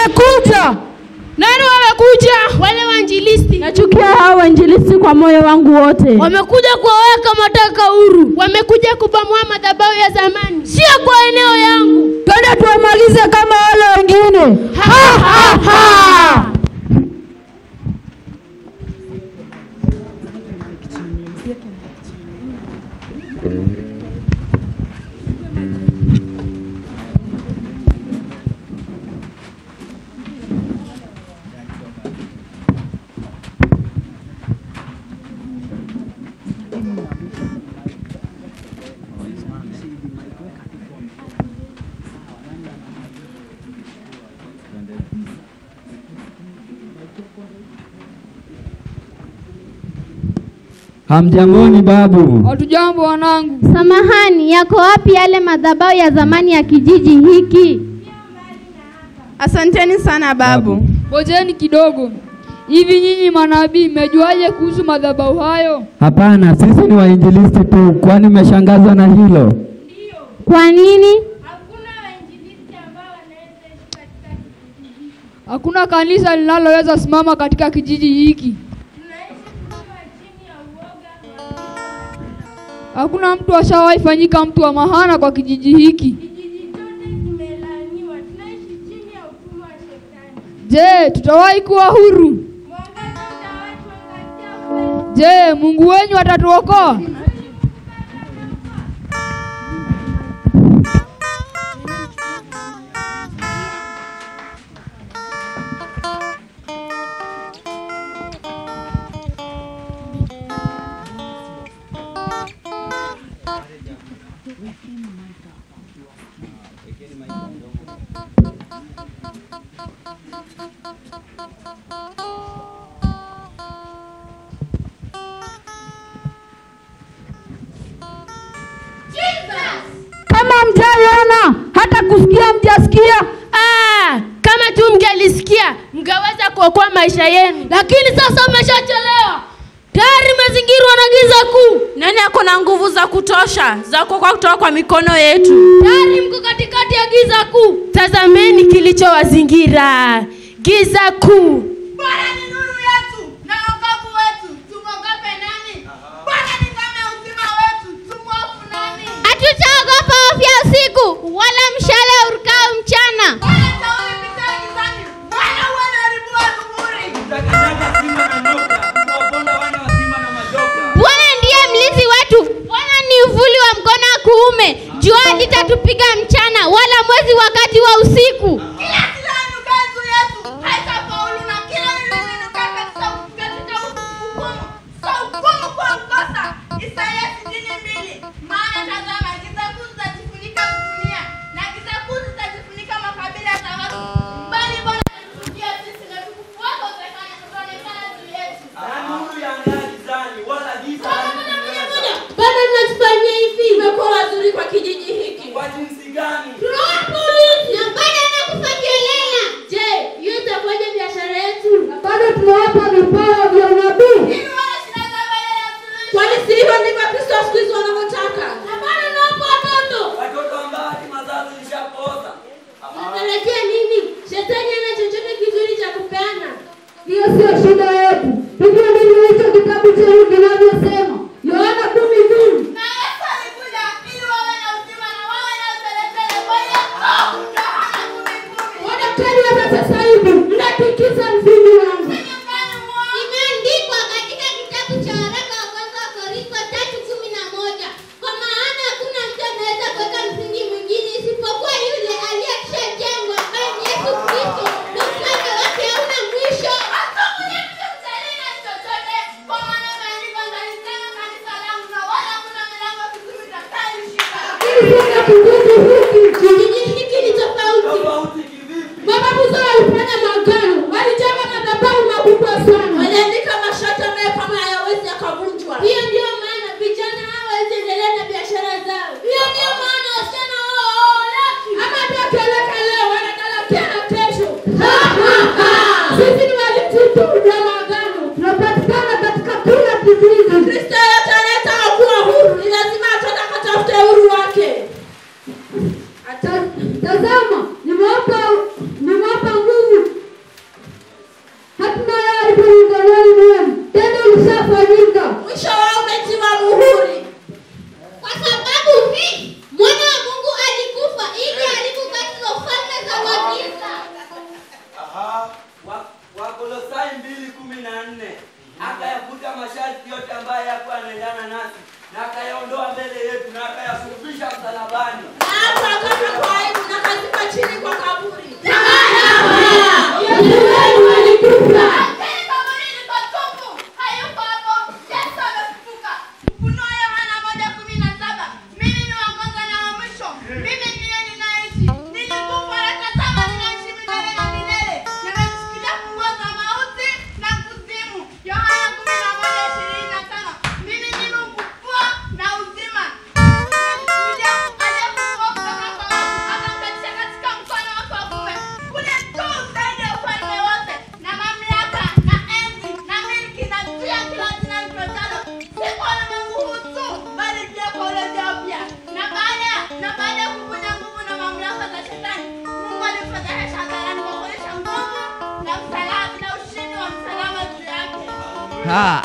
Wamekuja. Nani wamekuja? Wale wainjilisti. Nachukia hao wainjilisti kwa moyo wangu wote. Wamekuja kuwaweka mateka huru. Wamekuja kubomoa madhabahu ya zamani. Sio kwa eneo yangu. Twende tuwamalize kama wale wengine. Ha ha ha. Hamjamboni babu. Hatujambo wanangu. Samahani, yako wapi yale madhabahu ya zamani ya kijiji hiki? Asanteni sana babu. Ngojeni kidogo. Hivi nyinyi manabii mmejuaje kuhusu madhabahu hayo? Hapana, sisi ni wainjilisti tu. Kwani mmeshangazwa na hilo? Ndio. Kwa nini? Hakuna wainjilisti ambao wanaweza ishi katika kijiji hiki. Hakuna kanisa linaloweza simama katika kijiji hiki. Hakuna mtu ashawahi fanyika mtu wa mahana kwa kijiji hiki. Kijiji chote kimelaaniwa. Tunaishi chini ya utumwa wa shetani. Je, tutawahi kuwa huru? Mwangaza utawahi kuangazia kweli. Je, Mungu wenyu atatuokoa? Kama mjaiona hata kusikia mjasikia. Kama tu mngelisikia mngeweza kuokoa maisha yenu. Lakini sasa mmeshachelewa. Tayari mmezingirwa na giza kuu. Nani ako na nguvu za kutosha za kuokoa kutoka kwa mikono yetu? Tayari mko katikati ya giza kuu. Tazameni kilichowazingira. Giza kuu. Bwana ni nuru yetu na wokovu wetu. Tumwogope nani? Bwana ni ngome ya uzima wetu. Tumhofu nani? Hatutaogopa hofu ya usiku wala mshale urukao mchana. Wala tauni ipitayo gizani, wala uono uharibuo adhuhuri. Mtakanyaga simba na nyoka, mtawaponda wana wa simba na majoka. Bwana ndiye mlinzi wetu. Bwana ni uvuli wa mkono wa kuume. Jua litatupiga mchana wala mwezi wakati wa usiku. Kila silaha inukayo juu yetu haitafaulu, na kila lililo inukayo katika hukumu tutahukumu kwa kukosa. Isaya 62. Maana tazama, giza kuu zitajifunika dunia na giza kuu zitajifunika makabila za watu, bali Bwana atatukia sisi na utukufu wake utaonekana juu yetu. Na nuru yang'aa gizani, wala giza halikuiweza. Bado mnatufanyia hivi? Tumekuwa wazuri kwa kijiji hiki. Kwa jinsi gani? Tunawapa ulinzi na bado anakufa kiolela. Je, hiyo itakuwaje biashara yetu? Na bado tunawapa vipawa vya unabii. Ili wala shida zao baada ya suluhisho. Kwani si hivyo ndivyo Kristo wa siku hizi wanavyotaka? Na bado nawapa watoto. Watoto ambao hatima zao zilishapooza. Mnatarajia nini? Shetani hana chochote kizuri cha kupeana. Hiyo sio shida yetu. Hivyo ndivyo hicho kitabu chenu kinavyosema. Yohana 10:10. Na Yesu alikuja ili wawe na uzima na wawe nao teletele. Kwa hiyo Yohana 10:10. Madaktari wa sasa hivi mnatikisa msingi wangu. Msije mkani muovu. Imeandikwa Wakolosai 2:14. Akayafuta masharti yote ambayo yalikuwa yanaendana nasi na akayaondoa mbele yetu na akayasulubisha msalabani. Na akafa kwa aibu na akazikwa chini kwa kaburi. Yesu wenu alikufa. Lakini kaburi liko tupu, hayuko hapo. Yesu amefufuka. Ufunuo Yohana 1:17. Mimi ni wa kwanza na wa mwisho. Mimi ndiye ninaishi. Nilikufa na tazama ninaishi milele na milele. Nimeshikilia funguo za mauti na kuzimu. Yohana 11:25. Mimi ndimi ufufuo na uzima. Aliyefufua kutoka kwa wafu, akamketisha katika mkono wake wa kuume. Kule juu zaidi ya ufalme wote na mamlaka na enzi na milki na juu ya kila jina litajwalo, si kwa ulimwengu huu tu, bali pia kwa ule ujao pia. Na baada ya kuvunja nguvu na mamlaka za Shetani, Mungu alimfedhehesha hadharani kwa kuonyesha nguvu na msalaba na ushindi wa msalaba juu yake.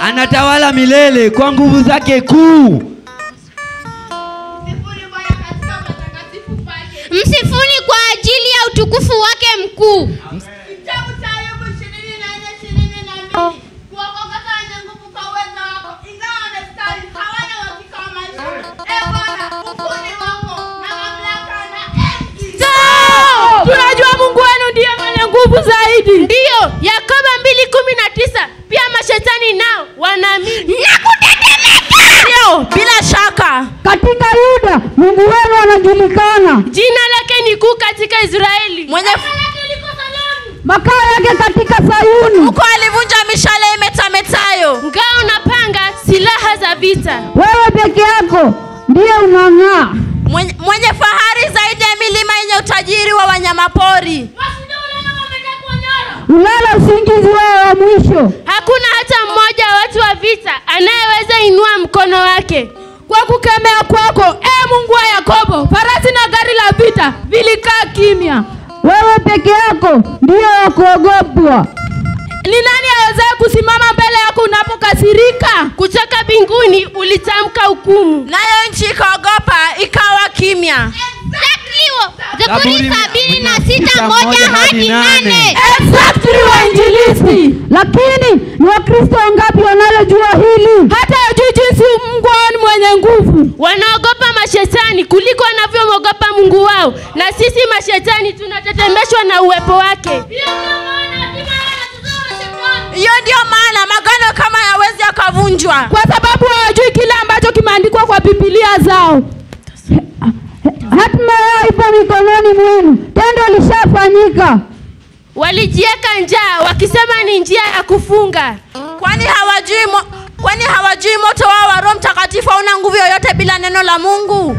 Anatawala milele kwa nguvu zake kuu. Msifuni Bwana katika patakatifu pake. Msifuni kwa ajili ya utukufu wake mkuu. Kitabu cha Ayubu 24:22. Kuwakokosa wenye nguvu kwa uwezo wako, ingawa wamestawi, hawana uhakika wa maisha. Ee Bwana, ukuu ni wako na mamlaka na enzi. Tunajua Mungu wenu ndiye mwenye nguvu zaidi. Ndiyo, Yakobo 2:19. Pia mashetani nao wanaamini na kutetemeka. Ndio, bila shaka. Katika Yuda Mungu wenu anajulikana. Jina lake ni kuu katika Israeli. Mwenye Makao yake katika Sayuni. huko alivunja mishale imetametayo. Ngao na panga, silaha za vita. Wewe peke yako ndiye unang'aa. Mwenye fahari zaidi ya milima yenye utajiri wa wanyamapori. Ulala usingizi wao wa mwisho. Hakuna hata mmoja wa watu wa vita anayeweza inua mkono wake. Kwa kukemea kwako, e Mungu wa Yakobo, farasi na gari la vita vilikaa kimya. Wewe peke yako ndiye wa kuogopwa. Ni nani awezaye kusimama mbele yako unapokasirika? Kutoka mbinguni ulitamka hukumu, Nayo nchi ikaogopa, ikawa kimya. Zaburi 76:1-8. Exactly, wainjilisti. Lakini ni Wakristo wangapi wanalojua hili? Hata hajui jinsi Mungu wao ni mwenye nguvu. Wanaogopa mashetani kuliko wanavyomwogopa Mungu wao, na sisi mashetani tunatetemeshwa na uwepo wake. Hiyo ndio maana magano kama hayawezi yakavunjwa, kwa sababu hawajui kile ambacho kimeandikwa kwa Biblia zao. Hatima yao ipo mikononi mwenu, tendo lishafanyika. Walijieka njaa wakisema ni njia ya kufunga. Kwani hawajui moto wao wa Roho Mtakatifu hauna nguvu yoyote bila neno la Mungu?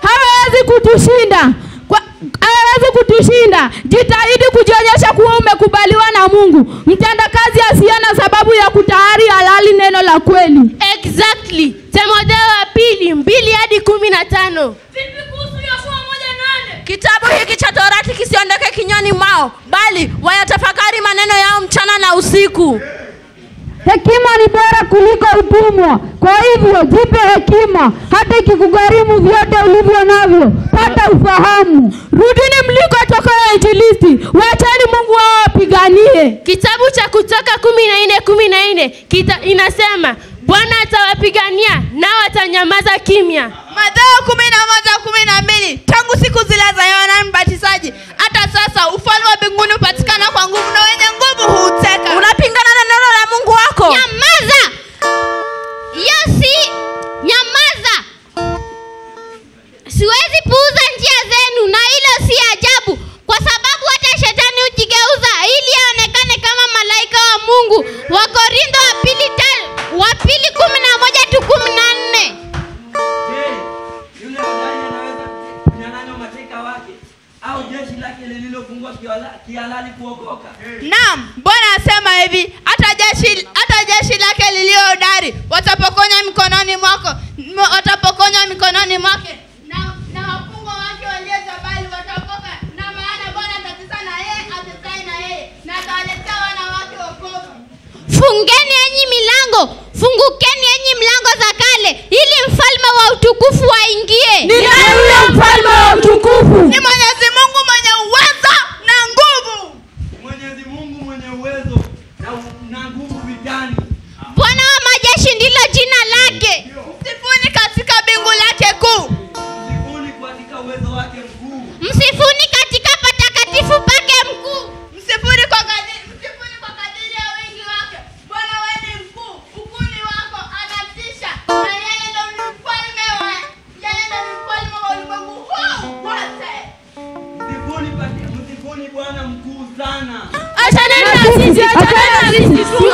Hawawezi kutushinda. Hawawezi kutushinda. Jitahidi kujionyesha kuwa umekubaliwa na Mungu. Mtendakazi asiye na sababu ya kutahari halali neno la kweli. Exactly. Timotheo wa pili 2:15. Kitabu hiki cha Torati kisiondoke kinywani mwao, bali wayatafakari maneno yao mchana na usiku. Hekima ni bora kuliko utumwa. Kwa hivyo jipe hekima, hata ikikugharimu vyote ulivyo navyo, pata ufahamu. Rudini mlikotoka wainjilisti, wacheni Mungu wao wapiganie. Kitabu cha Kutoka 14:14 inasema Bwana atawapigania nao atanyamaza kimya. Mathayo 11:12. Tangu siku zile za Yohana Mbatizaji hata sasa ufalme wa mbinguni hupatikana kwa nguvu na wenye nguvu huuteka. Unapingana na neno la Mungu wako. Nyamaza. Yosi, nyamaza. Siwezi puuza njia zenu, na hilo si ajabu, kwa sababu hata shetani hujigeuza ili aonekane kama malaika wa Mungu. Wakorintho wa pili 11-14. Je, yule hodari anaweza kunyang'anywa mateka wake au jeshi lake lililofungwa kihalali kuokoka? Naam, Bwana asema hivi, hata jeshi lake lililo hodari watapokonywa mikononi mwako, watapokonywa mikononi mwake, na wafungwa wake walio jabali wataokoka, na maana Bwana atatesa na yeye atesaye na yeye, na atawaletea wana wake wokovu. Fungeni enyi milango, fungukeni enyi mlango za kale, ili mfalme wa utukufu aingie. Ni nani huyo mfalme wa utukufu? Ni Mwenyezi Mungu mwenye uwezo na nguvu. Mwenyezi Mungu sana. Achaneni na sisi, achaneni na sisi.